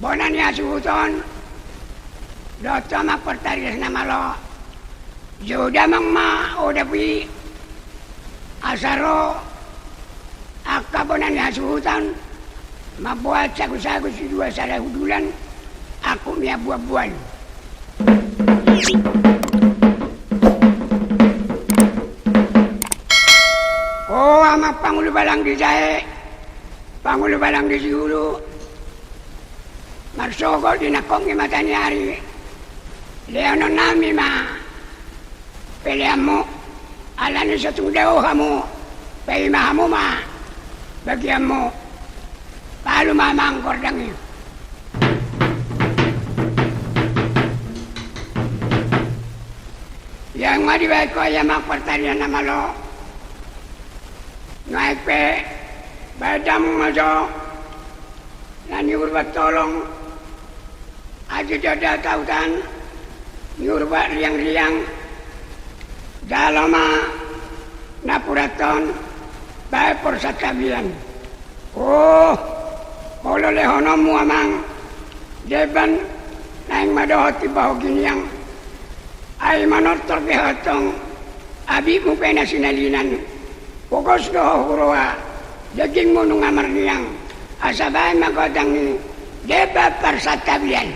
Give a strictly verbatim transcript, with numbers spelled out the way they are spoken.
Bona ni hasuhuton dohot tu amang Partarias na malo. Jolo damang ma odap i asa ro angka bona ni hasuhuton mamboan sagusagu sidua sada hundulan angkup ni ambuambuan. O amang pangulu balang di jae, pangulu balang di julu, marsogot di nangkok ni mata ni ari, lehononnami ma peleanmu, alani so tung dao hamu, paima hamu ma bagianmu. Palu ma amang gordang i. Ia nga dibaen ho ia amang Partarias na malo. Nuaeng pe baen damang ma jo na niurbat tolong, aji dada tautan, niurbat riangriang, jalo ma napuranhon baen porsantabian. O, molo lehononmu amang, deban naeng ma dohot timbaho giniang. Ai manortor pe ho antong, abitmu pe na sinalinan. Pogos do ho huroha, dagingmu nunga marniang. Asa baen ma godang i, deban porsantabian.